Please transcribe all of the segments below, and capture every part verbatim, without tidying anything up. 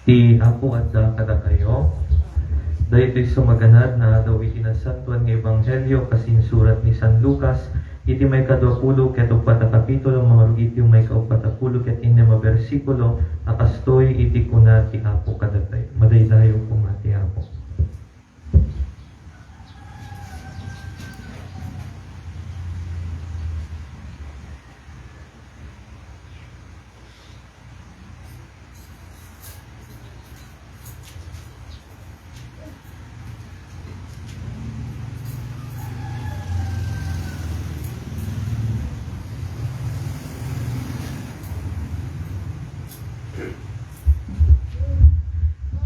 Ti Apo adda kadakayo. Daytoy sumaganad nga adaw iti Nasantoan nga Ebanghelio kas insurat ni San Lucas, iti maikadua pulo ket uppat a kapitulo, mangrugit iti maikauppat a pulo ket innem a bersikulo, a kastoy iti kuna ti Apo kadatayo. Madaydayaw koma ti Apo.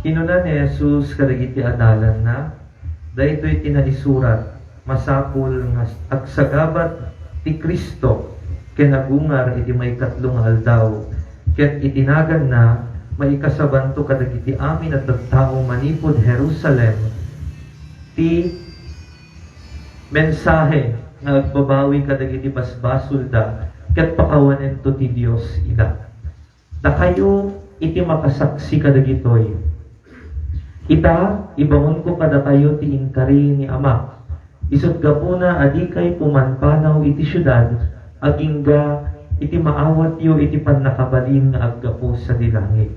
Kinuna ni Jesus kadagiti adalanna, "Daytoy ti naisurat, 'Masapul nga agsagabat ti Cristo ken agungar iti maikatlo nga aldaw, ket iti naganna, maikasabanto kadagiti amin a tattao manipud Jerusalem ti mensahe nga agbabawi kadagiti basbasolda, ket pakawanento ti Dios ida.'" Dakayo iti makasaksi kadagitoy. Ita, ibangonko kadakayo ti inkari ni Amak. Isut' gapuna a dikay pumanpanaw iti siudad, agingga iti maawatyo iti pannakabalin nga aggapu sadi langit.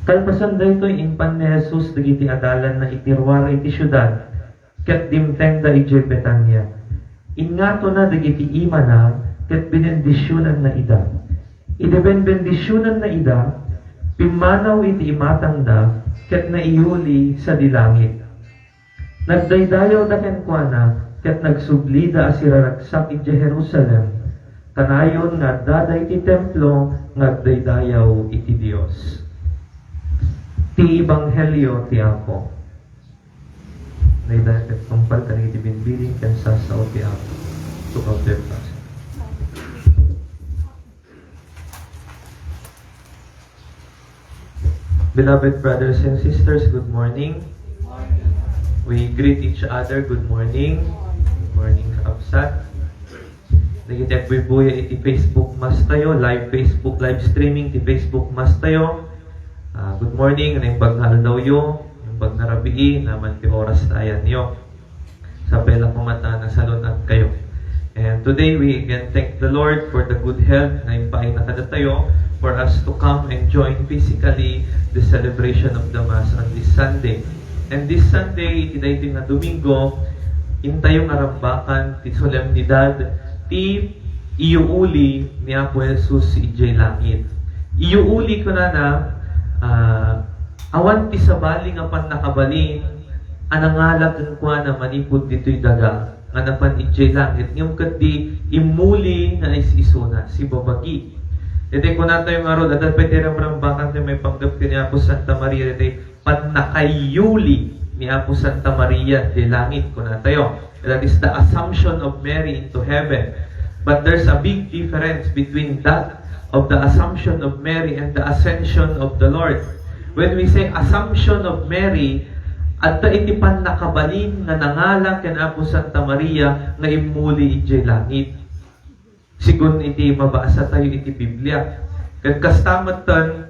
Kalpasan daytoy, impan ni Jesus dagiti adalanna iti ruar iti siudad, ket dimtengda idiay Betania. Ingngatona dagiti imana ket binendisionanna ida. Idi benbendisionanna ida, pimmanaw iti imatangna ket naiyuli sadi langit. Nagdaydayawda kenkuana ket nagsublida a siraragsak idiay Jerusalem. Kanayon nga addada iti templo nga agdaydayaw iti Dios. Ti Ebanghelio ti Apo. Dayta ket tungpal kadagiti bimbiling ken sassao ti Apo. Tungpal ti Apo. Beloved brothers and sisters, good morning. We greet each other, "Good morning." Good morning, kakabsat. Dagiti agbuybuya iti Facebook Mass tayo, live Facebook, live streaming ti Facebook Mass tayo. Ah, good morning, naimbag nga aldawyo, naimbag nga rabii, naman ti oras ta ayanyo. Sapay la koma ta nasalun-at kayo. And today we again thank the Lord for the good health na impaayna kadatayo for us to come and join physically the celebration of the Mass on this Sunday. And this Sunday, iti daytoy nga Domingo, intayo nga rambakan ti solemnidad ti iyuuli ni Apo Jesus idiay langit. Iyuuli kunana, ah, awan ti sabali nga pannakabalin a nangala kenkuana manipud ditoy daga nga napan idiay langit, ngem ket di immuli nga is-isuna, sibabagi. Iti kunatayo ngarud, adda pay ti ramrambakan ti maipanggep ken ni Apo Santa Maria, iti pannakaiyuli ni Apo Santa Maria idiay langit, kunatayo. That is the Assumption of Mary into heaven. But there's a big difference between that of the Assumption of Mary and the Ascension of the Lord. When we say Assumption of Mary, adda iti pannakabalin nga nangala ken Apo Santa Maria nga immuli idiay langit. Sigun iti mabasa tayo iti Biblia. Ket kasta metten,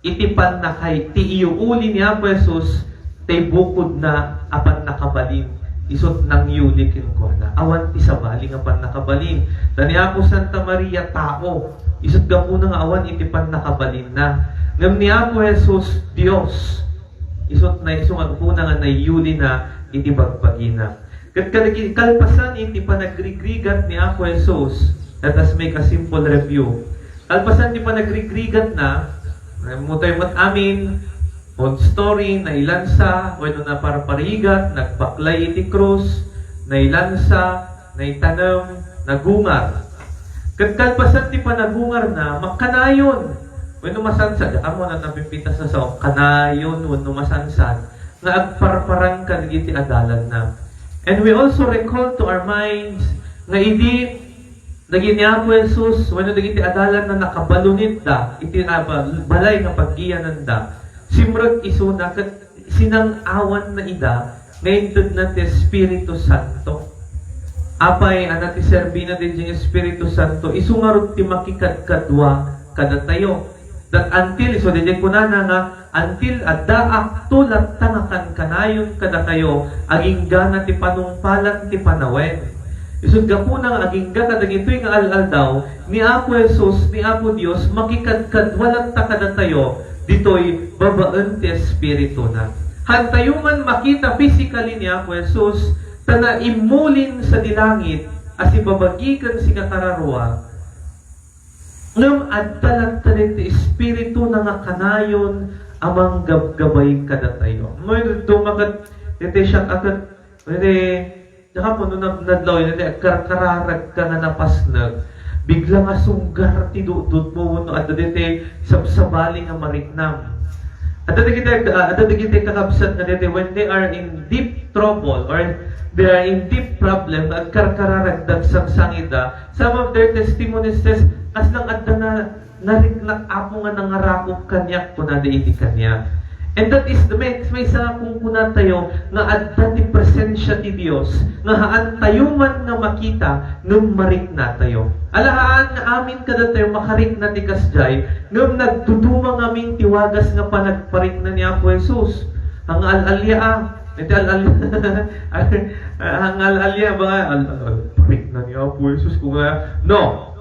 iti pannakay-, ti iyuuli ni Apo Jesus, tay bukodna a pannakabalin, isut' nangyuli kenkuana. Awan ti sabali nga pannakabalin. Ta ni Apo Santa Maria, tao. Isut' gapuna nga awan iti pannakabalinna. Ngem ni Apo Jesus, Dios. Isut' na isu nga gapuna nga naiyulina iti bagbagina. Ket kadagiti kalpasan iti panagrigrigat ni Apo Jesus, let us make a simple review. Kalpasan ti panagrigrigatna, mutay met amin, old story, nailansa, wenno naparparigat, nagbaklay iti krus, nailansa, naitanem, nagungar. Ket kalpasan ti panagungarna, makkanayon, wenno masansad, ammona napipita sa sao, kanayon, wenno masansad, nga agparparang kadagiti adalanna. And we also recall to our minds nga idi dagiti Apo Jesus wenno dagiti adalanna nakabalunitda iti, ah, ba-, balay nga paggiyananda, simrek isuna ket sinang-awanna ida nga intedna ti Espiritu Santo. Apay a natiserbina daydiay Espiritu Santo, isu ngarud ti makikadkadua kadatayo. That until, isu daydiay kunana nga, until addaak, latta nga kankanayon kadakayo, aginggana ti panungpalan ti panawen. Isut' gapuna nga agingga kadagitoy nga al-aldaw, ni Apo Jesus, ni Apo Dios, makikadkadua latta kadatayo, ditoy babaen ti Espirituna. Haantayo man makita physically ni Apo Jesus, ta naimmulin sadi langit, a sibabagi ken sikakararua, ngem adda latta daytoy Espirituna nga kanayon a manggabgabay kadatayo. Ngem no dumaket daytoy siak a ket, daytoy, diak ammo no nab-, nadlaw, daytoy agkarkararagka nga napasnek, bigla nga sunggar ti dutdotmo wenno adda daytoy sabsabali nga mariknam. Adda dagiti, ah, adda dagiti kakabsat nga daytoy, when they are in deep trouble or they are in deep problem, agkarkararagda, agsangsangitda, some of their testimonies says, "Kasla adda nga nariknak, Apo, nga nangarakop kaniak," kunada idi kaniak. And that is the, may, maysa nga kunkunatayo nga adda ti presensia ti Dios, nga haantayo man nga makita, ngem mariknatayo. Ala, haan nga amin kadatayo makarikna ti kasdiay, ngem nagduduma ngamin ti wagas nga panagparikna ni Apo Jesus. Ang al-alia, ah. Iti al-alia. Ang al-alia ba nga, al-, al-, parikna ni Apo Jesus, kung nga, no.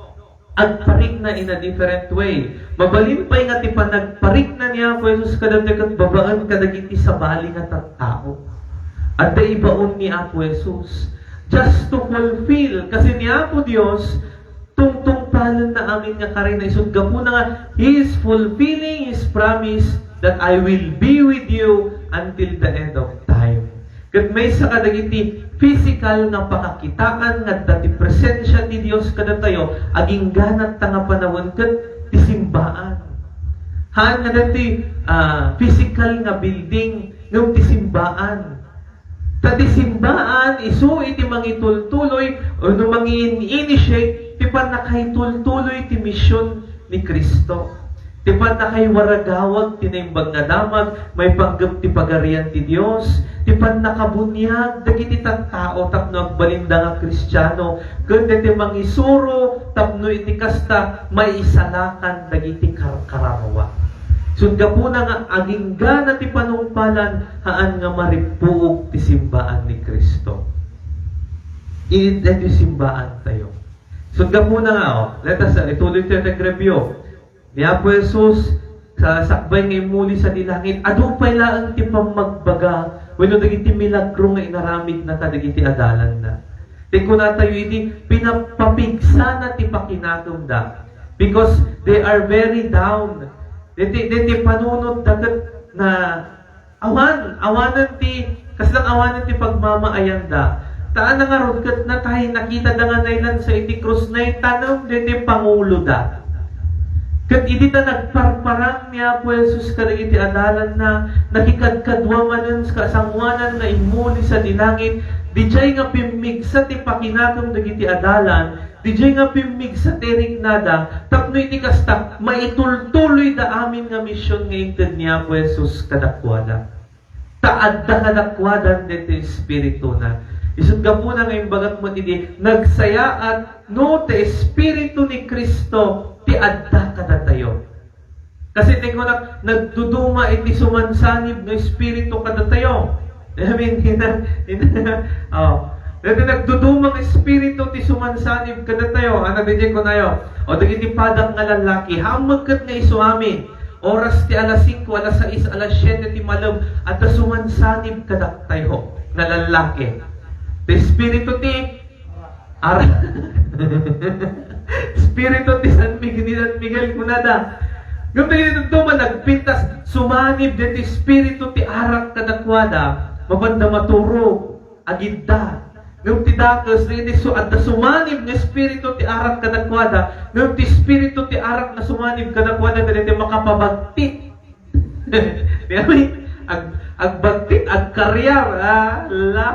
Agparikna in a different way. Mabalin pay nga ti panagparikna ni Apo Jesus kadatayo ket babaen kadagiti sabali nga tattao. Adda ibaon ni Apo Jesus. Just to fulfill, kasi ni Apo Dios, tungtungpalenna amin nga karina, isut' gapuna nga, He is fulfilling His promise that, "I will be with you until the end of time." Ket maysa kadagiti physical nga pakakitaan nga adda ti presensia ti Dios kadatayo, agingga latta nga panawen ket ti simbaan. Haan nga daytoy, ah, physical nga building, ngem ti simbaan. Ta ti simbaan, isu iti mangitultuloy wenno mangi-initiate ti pannakaitultuloy ti mision ni Cristo. Ti pannakaiwaragawag ti Naimbag nga Damag maipanggep ti Pagarian ti Dios, ti pannakabuniag dagiti tattao tapno agbalinda nga Kristiano, ken daytoy mangisuro tapno iti kasta, maisalakan dagiti karkararua. Isut' gapuna nga agingga ti panungpalan, haan nga marippuog ti simbaan ni Cristo. Iti simbaan tayo. Isut' gapuna nga, oh, let us, uh, ituloy tayo nag-review. Ni Apo Jesus, sa sakbay nga immuli sadi langit, adu pay laeng ti pammagbaga wenno dagiti milagro nga inaramidna kadagiti adalanna. Ti kunatayo idi, pinapapigsana ti pakinakemda. Because they are very down. Daytoy, daytoy panunotda ket na, awan, awanen ti, kasla awanen ti pagmamaayanda. Ta ania ngarud ket natay, nakitada nga nailansa iti krus, naitanem daytoy panguloda. Ket idi ta nagparparang ni Apo Jesus kadagiti adalanna, nakikadkadua manen kasangoanan nga immuli sadi langit, diay nga pimmigsa ti pakinakem dagiti adalan, diay nga pimmigsa ti riknada, tapno iti kasta, maitultuloyda amin nga mision nga inted ni Apo Jesus kadakuada. Ta adda kadakuada daytoy Espirituna. Isut' gapuna nga imbagak met idi, nagsayaat no ti Espiritu ni Cristo ti adda kadatayo. Kasi ti kunak, nagduduma iti sumansanib nga Espiritu kadatayo. I mean, ina, ina, oh. Dati nagduduma nga Espiritu ti sumansanib kadatayo. Ano, di kunayo? O, dagiti padak nga lallaki, hammek ket nga isu amin. Oras ti alas singko, alas sais, alas siete ti malem, adda sumansanib kadaktayo nga lallaki. Ti Espiritu ti Ara-, Espiritu ti San Miguel, ni San Miguel, kunada. Ngem dagiti dadduma nagpintas, sumanib dagiti espiritu ti arak kadakuada, mapanda maturog, agidda. Ngem ti dakes, dagiti su-, adda sumanib nga espiritu ti arak kadakuada, ngem ti espiritu ti arak nga sumanib kadakuada, dagiti makapabagtit. Di ba? Ag-, agbagtit, agkariar, ah, la.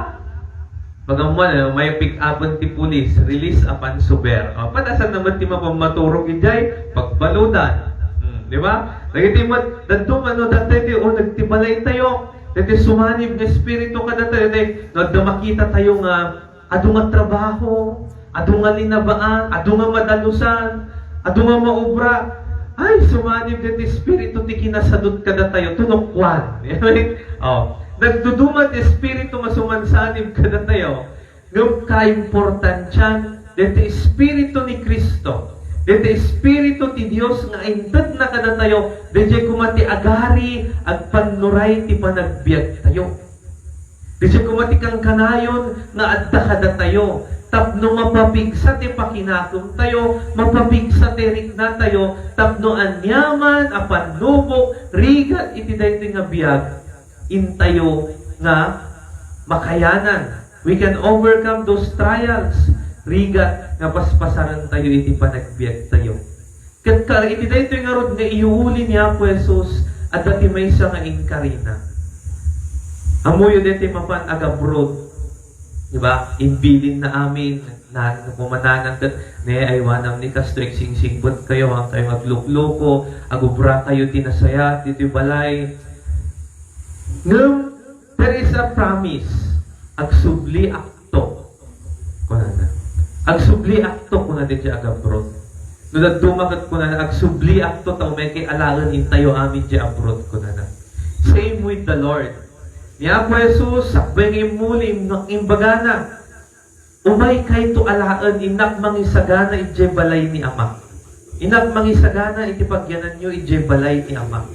Pag-ammoan, eh, may pick-upan ti pulis, release upon suber. O, padasan naman ti mapamaturog idiay, pagbaludan. Hmm, di ba? Dagiti met, dadduma, no, dati ti, o, nagtibalay tayo. Dati sumanib nga espiritu kadatayo, dati, no, adda makita tayo nga, adu nga trabaho, adu nga linabaan, adu nga madalusan, adu nga maubra. Ay, sumanib daytoy Espiritu ti kinasadut kadatayo, tunokuan. Oh, nagduduma ti Espiritu nga sumansanib kadatayo. Ngem kaimportantian, daytoy Espiritu ni Cristo, daytoy Espiritu ti Dios nga intedna kadatayo, daydiay koma ti agari, agpannuray ti panagbiagtayo. Daydiay koma ti kankanayon nga adda kadatayo, tapno mapapigsa ti pakinakemtayo, mapapigsa ti riknatayo, tapno aniaman a pannubok, rigat iti daytoy nga biag, intayo nga makayanan. We can overcome those trials, rigat nga paspasarentayo iti panagbiagtayo. Ket ka-, iti daytoy ngarud nga iyuuli ni Apo Jesus, adda ti maysa nga inkarina. Ammoyo daytoy mapan agabroad, di ba? Imbilin na amin, na, kumananan ket, ne, aywanam ni kastoy, agsingsingpet kayo, ang kayo aglukloko, agubra kayo ti nasaya, ditoy balay. Ngem, there is a promise. Agsubli akto. Kunana. Agsubli akto, kuna daydiay agabroad. No dadduma ket kunana, agsubli akto, ta umay kay alaen intayo amin diay abroad, kunana. Same with the Lord. Ni Apo Jesus, sakbay nga immuli, im-, imbagana, umay kayto alaen, innak mangisagana idiay balay ni Ama. Innak mangisagana iti pagyananyo idiay balay ni Ama.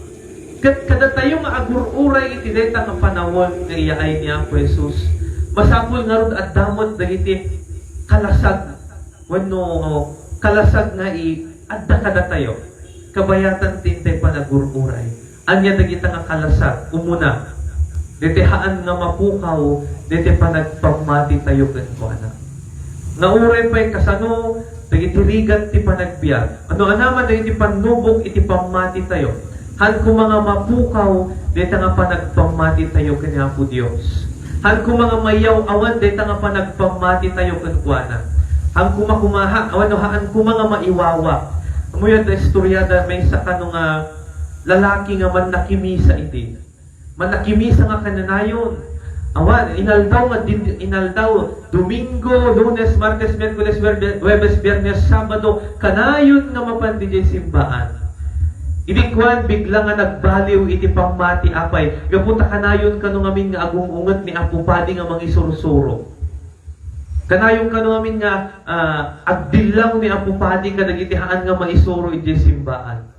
Ket kadatayo nga agur-uray iti dayta nga panawen nga iyaay ni Apo Jesus, masapul ngarud adda met dagiti kalasag wenno kalasag nga i-, adda kadatayo. Kabayatan ti intay panagur-uray. Ania dagita nga kalasag? Umuna, daytoy haan nga mapukaw, daytoy panagpammatitayo kenkuana. Nga uray pay kasano, dagiti rigat ti panagbiag. Ano anaman dagiti pannubok iti pammatitayo. Haan koma nga mapukaw, dayta nga panagpammatitayo ken Apo Dios. Haan koma nga mayaw-awan, dayta nga panagpammatitayo kenkuana. Haan koma kumaha, awan no haan koma nga maiwawa. Ammoyo ta istorya da maysa kano nga lalaki nga mannakimisa idi. Mannakimisa nga kananayon. Awan, inaldaw nga din, inaldaw, Domingo, Lunes, Martes, Miyerkules, Werde-, Huwebes, Biyernes, Sabado, kanayon nga mapan didiay simbaan. Idi kuan, bigla nga nagbaliw iti pammati, apay, gapu ta kanayon kano ngamin nga agung-unget ni Apo Padi nga mangisursuro. Kanayon kano ngamin nga, ah, agdillaw ni Apo Padi kadagiti haan nga maisuro idiay simbaan.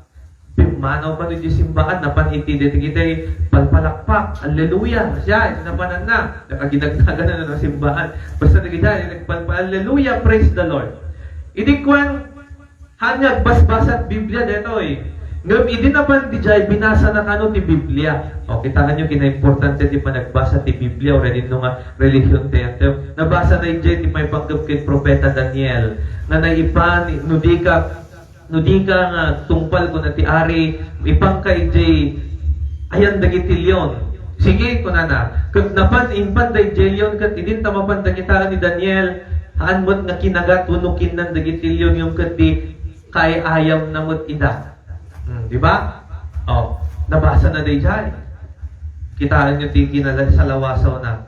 Pimmanaw kano idiay simbaan, napan iti dagiti palpalakpak, "Alleluia!" Siya, iti napananna, nakaginagnagan na ng simbaan. Basta dagiti, nagpalpa, "Alleluia! Praise the Lord!" Idi kuan, haan nga agbasbasa ti Biblia detoy. Ngem idi napan dijay, binasa na kano ti Biblia. O, kitaenyo, kinaimportante ti panagbasa ti Biblia, uray dinno nga relihiyon ti ento. Nabasa na idiay ti maipanggep ken Profeta Daniel. Nga naipan, no di ka, no di ka nga tungpal, kuna ti ari, ipanka idiay ayan dagiti leon. Sige, kunana. Ket napan, impan da idiay leon, ket idin ta mapan dagita ni Daniel, haan met nga kinagat wenno kinnan dagiti leon, ngem ket di kaay-ayamna met ida. Hmm, di ba? O, nabasa na daydiay. Kitaenyo ti kinala-, salawasawna.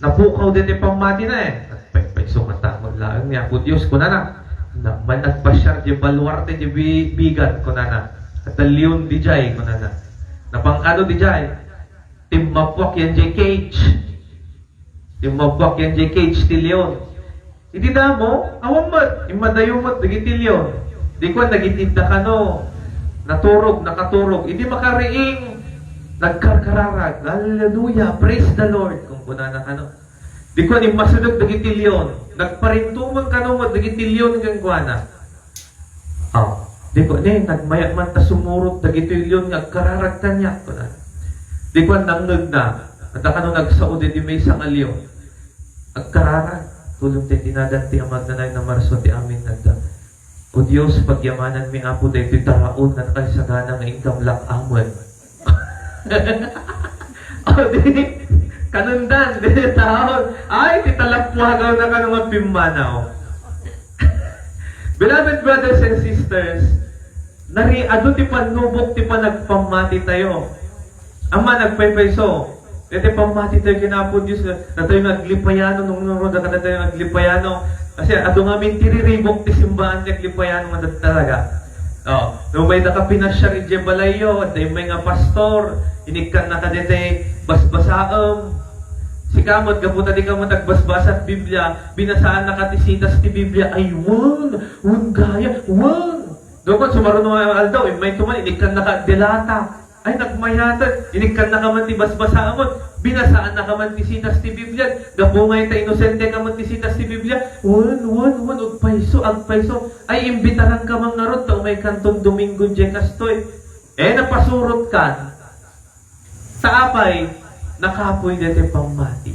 Napukaw daytoy pammatina, eh. Nagpaypayso nga tangod laeng ni Apo Dios, kunana. Na, man nagpasiar di baluarte di bi-, bigat, kunana. Adda leon dijay, kunana. Napan kano dijay. Timmappuak yan jay cage. Timmappuak yan jay cage ti leon. Iti damo, awan met, immadayo met dagiti leon. Di kuan, nagitidda kano, naturog, nakaturog. Idi makariing, nagkarkararag, "Hallelujah, praise the Lord," kunkunana kano. Di kuan, immasideg dagiti leon, nagparintumeng kano met dagiti leon kenkuana. Aw, di kuan, ne, nagmayat man ta sumurot dagitoy leon nga agkararag kaniak, kunana. Di kuan, nangngegna, adda kano nagsao daydi maysa nga leon. Agkararag, tulong ti dinagan ti Ama agnanayon a Marso ti amin adda. O Dios, pagyamananmi, Apo, daytoy taraon nga nakasagana nga inkam lak-amen. O, di, kanundan, di taon. Ay, ti talappuagaw na kano nga pimmanaw. Beloved brothers and sisters, nari-, adu ti pannubok ti panagpammatitayo. Ammom, nagpaypayso. Iti pammatitayo ken Apo Dios, nga, datayo nga aglipayano, nung, nung, nung, datayo nga aglipayano. Kasi adu ngamin ti riribuk ti simbaan ti aglipayano nga dat-, talaga. Oh, no maydaka pinasiar idiay balayyo, adda immay nga pastor, inikkannaka daytoy basbasaem. Sika met, gapu ta dika met agbasbasa ti Biblia, binasaannaka ti sitas ti Biblia. Ay, wen, wen gayam, wen. Doon, sumaruno nga aldaw, immayto man, inikkannaka, delata. Ay, nagmayaten. Inikkannaka man ti basbasaem, binasaannaka man ti sitas ti Biblia. Gapu nga ita, inosenteka man ti sitas ti Biblia. Wen, wen, wen, agpayso, agpayso. Ay, imbitaranka man ngarud ta umaykanton Domingo diay kastoy. Eh, napasurotkan. Ta apay, nakapoy daytoy pammati.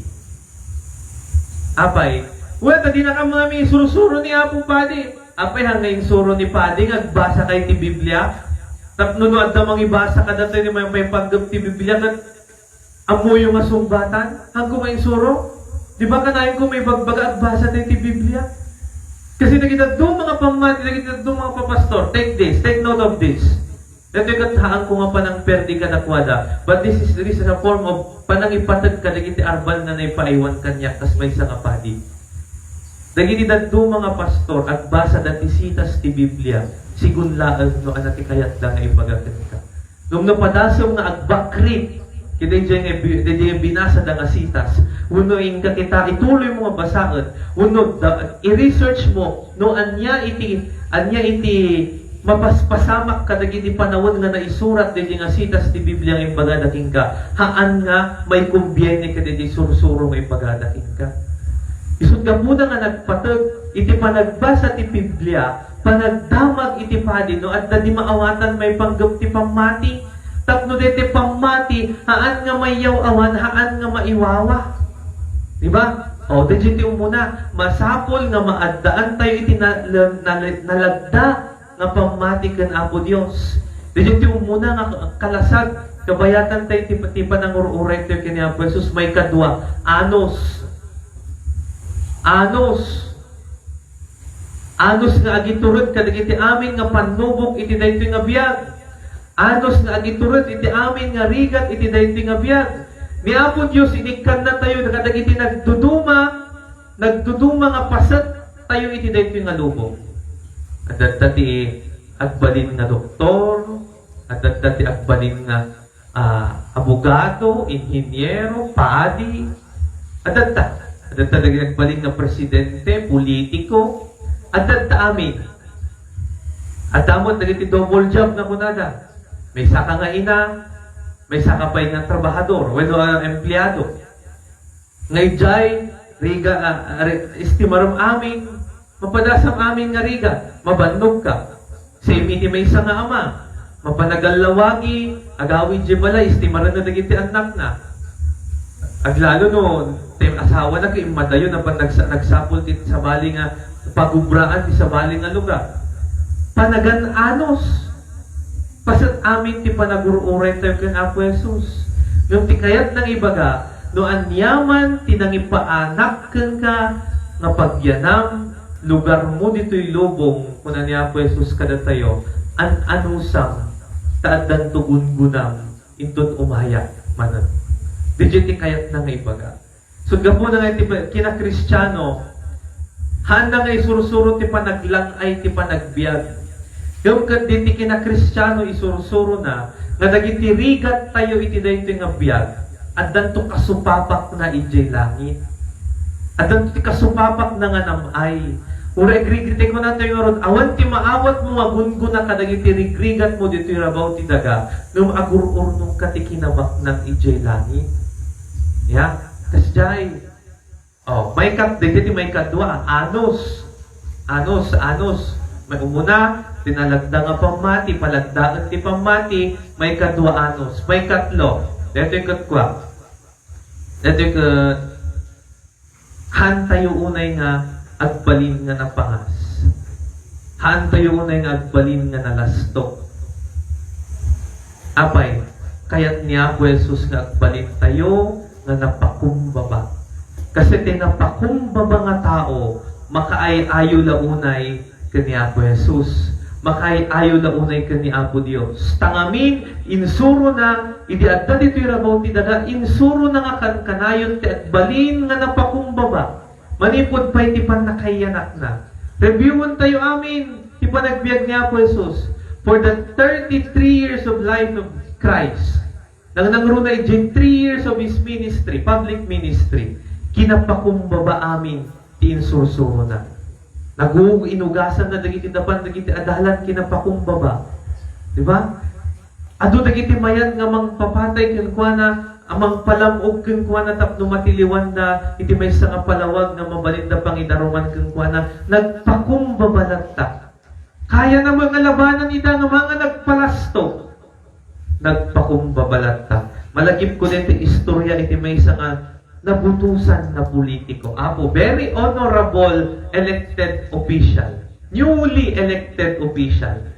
Apay, wen, ta dinakam nga isursuro ni Apo Padi. Apay, haan nga insuro ni Padi nga agbasaka iti Biblia? Tapno no adda mangibasa kadatayo ti maymaypanggep ti Biblia, ket ammoyo nga sungbatan? Haanko nga insuro? Di ba kanayonko maibagbaga, agbasatayo ti Biblia? Kasi dagiti dadduma nga pammati, dagiti dadduma nga papastor, take this, take note of this. Daytoy ket haanko nga panangperdi kadakuada, but this is, this is a form of panangipateg kadagiti arbal nga naipaaywan kaniak kas maysa nga padi. Dagiti dadduma nga pastor, agbasada ti sitas ti Biblia, sigun laeng no ania ti kayatda nga ibaga kenka. Ngem no padasem nga agbakrit iti daydiay nga bi-, daydiay nga binasada nga sitas, wenno inka kita, ituloymo nga basaen, wenno da-, i-researchmo no ania iti, ania iti mapaspasamak kadagiti panawen nga naisurat daydiay nga sitas ti Biblia nga imbagada kenka, haan nga maikombiene kadagiti sursuro nga imbagada kenka. Isut' gapuna nga nagpateg iti panagbasa ti Biblia, panagdamag iti padi no adda di maawatan maipanggep ti pammati, tapno daytoy pammati, haan nga maiyaw-awan, haan nga maiwawa. Di ba? O, daydiay ti umuna, masapul nga maaddaantayo iti na-, na-, na-, nalagda nga pammati ken Apo Dios. Daydiay ti umuna nga kalasag, kabayatantayo ti, ti panangur-uraytayo ken ni Apo Jesus. Maikadua, anus. Anus. Anus nga agitured kadagiti amin nga pannubok iti daytoy nga biag. Anus nga agitured iti amin nga rigat iti daytoy nga biag. Ni Apo Dios, inikkannatayo kadagiti nagduduma, nagduduma nga pasettayo iti daytoy nga lubong. Adda ti agbalin nga doktor, adda ti agbalin nga ah, abogado, inhinyero, padi, adda ta. Adda ta dagiti agbalin nga presidente, politiko, adda ta amin. Adda met dagiti double job nga kunada. Maysaka nga ina, maysaka pay nga trabahador, wenno, ah, empleyado. Nga idiay, riga, ah, ri-, estimarem amin, mapadasam amin nga rigat, mabannogka. Same iti maysa nga ama, mapanagallawagi, agawid idiay balay, estimarenna dagiti annakna. Aglalo no, ti asawana ket immadayo, napan nagsa-, nagsapul ti sabali nga pagubraan ti sabali nga lugar. Panagan-anus. Paset amin ti panagur-uraytayo ken Apo Jesus. Ngem ti kayatna nga ibaga, no aniaman ti nangipaanak kenka nga pagyanam, lugarmo ditoy lubong, kuna ni Apo Jesus kadatayo, an-anusam, ta addanto gungunam, inton umayak manen. Daydiay ti kayatna nga ibaga. So, gapuna nga iti pa-, kinakristiano, haanna nga isursuro ti panaglang-ay ti panagbiag. Ngem ket diti kinakristiano isursurona nga dagiti rigattayo iti daytoy nga biag, addanto kasupapakna idiay langit. Addanto ti kasupapakna nga nam-ay. Uray agrigritay kunatayo ngarud, awan ti maawatmo nga gunggona kadagiti rigrigatmo ditoy rabaw ti daga, ngem agur-urnongka ti kinabaknang idiay langit. Ya, kasdiay. Oh, maikat-, daydi ti maikadua, anus. Anus, anus. May umuna, tinalagda nga pammati, palagdaen ti pammati, maikadua, anus. Maikatlo, daytoy ket kua. Daytoy ket Haantayo unay nga agbalin nga napangas. Haantayo unay nga agbalin nga nalastok. Apay, kayat ni Apo Jesus nga agbalintayo nga napakumbaba. Kasi ti napakumbaba nga tao, makaay-ayo la unay ken ni Apo Jesus. Makaay-ayo la unay ken ni Apo Dios. Ta ngamin, insurona, idi adda ditoy rabaw ti daga, insurona nga kankanayon ti agbalin nga napakumbaba. Manipud pay ti pannakaiyanakna. Reviewentayo amin ti panagbiag ni Apo Jesus. For the thirty-three years of life of Christ, nangnangruna idiay three years of His ministry, public ministry, kinapakumbaba amin ti insursurona. Nagug-, inugasanna dagiti dapan dagiti adalan kinapakumbaba. Di ba? Adu dagiti mayat nga mangpapatay kenkuana, a mangpalam-og kenkuana tapno matiliwanda iti maysa nga palawag nga mabalinda pangidaruman kenkuana. Nagpakumbaba latta. Kayana met nga labanan ida nga mga nagpalasto. Nagpakumbaba latta. Malagipko daytoy istorya iti maysa nga nabutosan nga politiko. Apo, very honorable elected official. Newly elected official.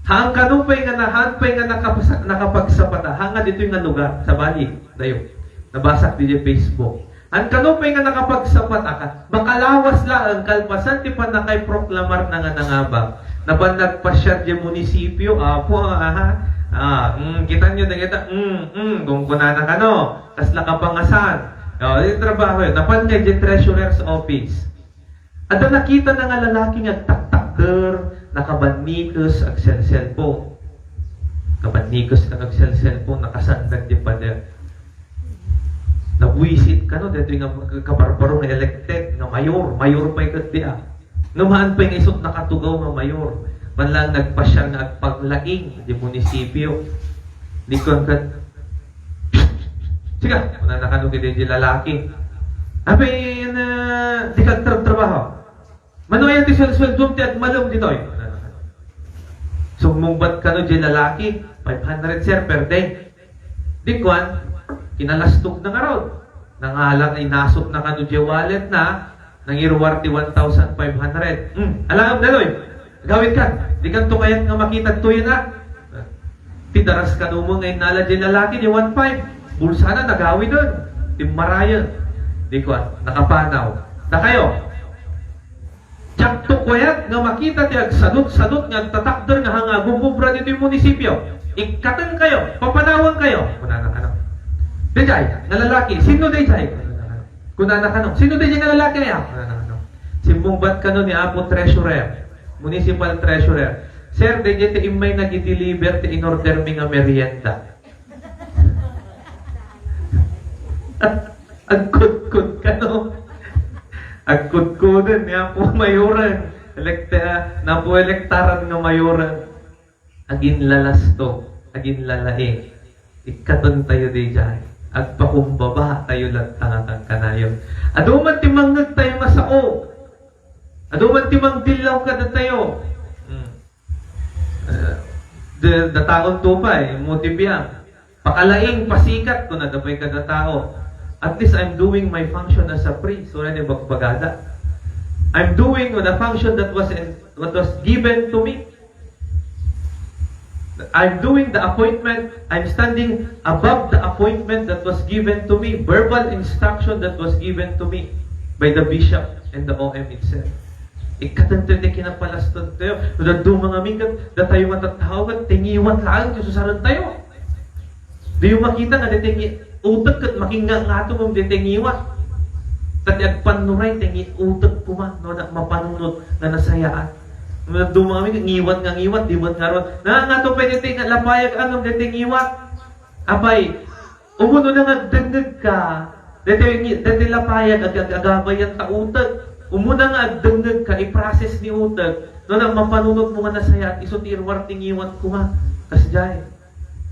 Haan kano pay nga na, haan pay nga nakapasa-, nakapagsapata. Haan nga ditoy nga lugar, sabali, dayo. Nabasak diay Facebook. Haan kano pay nga nakapagsapata, makalawas laeng kalpasan ti pannakaiproklamarna nga nangabak. Napan nagpasiar diay munisipio, apo, aha. Ah, mm, kitanyo dagita, mm, mm, kunkunana kano. Kasla kapangasan. O, di trabaho yun. Napan nga diay treasurer's office. Adda nakitana nga lalaki nga agtaktakder, nakabannikes, agselselpon. Kabannikes ken agselselpon, nakasanggan diay pader. Nabuisit kano, daytoy nga kabarbaro nga elected, nga mayor, mayor pay ket dia. Ngem haan pay nga isut' nakatugaw nga mayor. Manlang nagpasiar nga agpanglaing diay munisipio. Di kuan ket, "Siga," kunana kano kadi diay lalaki. "Apay, dika agtrabtrabaho? Mano aya ti suelsueldom ti agmalem ditoy?" Summungbat kano diay lalaki, "Five hundred, sir, per day." Di kuan, kinalastogna ngarud. Nangalang, inasupna kano diay walletna, nangiruar ti one thousand five hundred. Hmm, alam, daytoy. Agawidka. Dikanto kayat nga makita ditoyen, a? Ti daras kano met nga innala diay lalaki diay one five. Bulsana nagawiden. Timmarayen. Di kuan, nakapanaw. Dakayo. Diakto kayat nga makita ti agsadut-sadut nga agtatakder nga haan nga agumobra ditoy munisipio. Ikkatenkayo, papanawenkayo. Kunana kano. Daydiay nga lalaki, sinno daydiay? Kunana kano. Kunana kano, "Sinno daydiay nga lalaki aya?" Kunana kano. Simmungbat kano ni Apo Treasurer, Municipal Treasurer, "Sir, daydiay ti immay nag-deliver ti inorder mi nga merienda." Agkudkod kano. Agkudkoden ni Apo Mayoren. Elekta-, napuelektaran nga mayoren. Aginlalasto, aginlalaing. Ikkatentayo daydiay. Agpakumbaba tayo latta nga kankanayon. Adu man ti mangngegtayo nga sao. Adu man ti mangdillaw kadatayo. Hmm. Eh, da-, dataon to pay, mo ti biang. Pakalaing, pasikat, kunada pay kada tao. At least I'm doing my function as a priest. Wala ni bagbagada. I'm doing the function that was in, what was given to me. I'm doing the appointment. I'm standing above the appointment that was given to me. Verbal instruction that was given to me by the bishop and the O M itself. Ikkatentayo ti kinapalastoentayo. No dadduma ngamin ket datayo nga tattao ket ti ngiwat laeng ti susarentayo. Diyo makita nga daytoy ngi-, utek ket makingngangato ngem daytoy ngiwat. Ta ti agpannuray ti ngi-, utek koma no na-, mapanunot nga nasayaat. No dadduma ngamin ket ngiwat nga ngiwat, di met ngarud. Nangangato pay daytoy nga lapayag ngem daytoy ngiwat. Apay, umuna nga agdengngegka, daytoy ngi-, daytoy lapayag ag-, ag-, agabayan ta utek. Umuna nga agdengngegka, i-process ni utek, no na-, mapanunot mo nga nasayaat, isu ti iruar ti ngiwat koma. Kasdiay.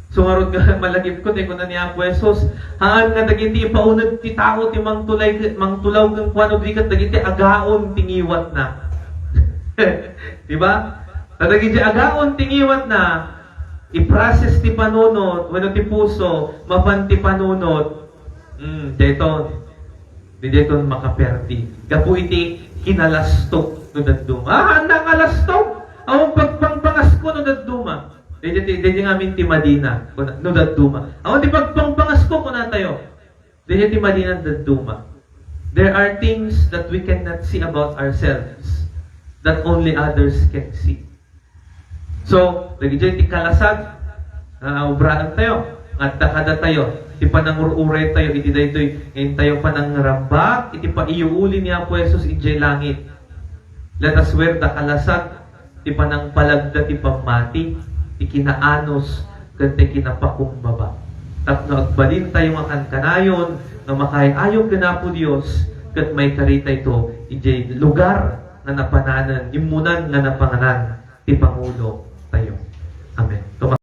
So, ngarud nga malagipko, ti kuna ni Apo Jesus, haan nga dagiti ipauneg ti tao ti mangtulay-, mangtulaw kenkuana, di ket dagiti agaon ti ngiwatna. Di ba? Ta dagiti agaon ti ngiwatna, i-process ti panunot, wenno ti puso, mapan ti panunot. Hmm, dayton. Di dayton makaperdi. Gapu iti kinalastog no dadduma. Ah, haan nga alastog. Awan pagpangpangasko no dadduma. Daydi, daydi ngamin ti madina, kuna, no dadduma. Awan ti pagpangpangasko, kunatayo. Daydi ti madina dadduma. There are things that we cannot see about ourselves that only others can see. So, dagiti ti kalasag, ah, obraentayo, nga adda kadatayo, ti panangur-uraytayo, iti daytoy, nga intayo panangrambak, iti paiuuli ni Apo Jesus idiay langit. Let us wear the kalasag ti panangpalagda ti pammati, ti kinaanus, ken ti kinapakumbaba. Tapno agbalintayo nga kankanayon nga makaay-ayo ken Apo Dios, ket maikaritayto idiay lugar nga napananen, immunan nga napanganan ti Pangulo tayo. Amen.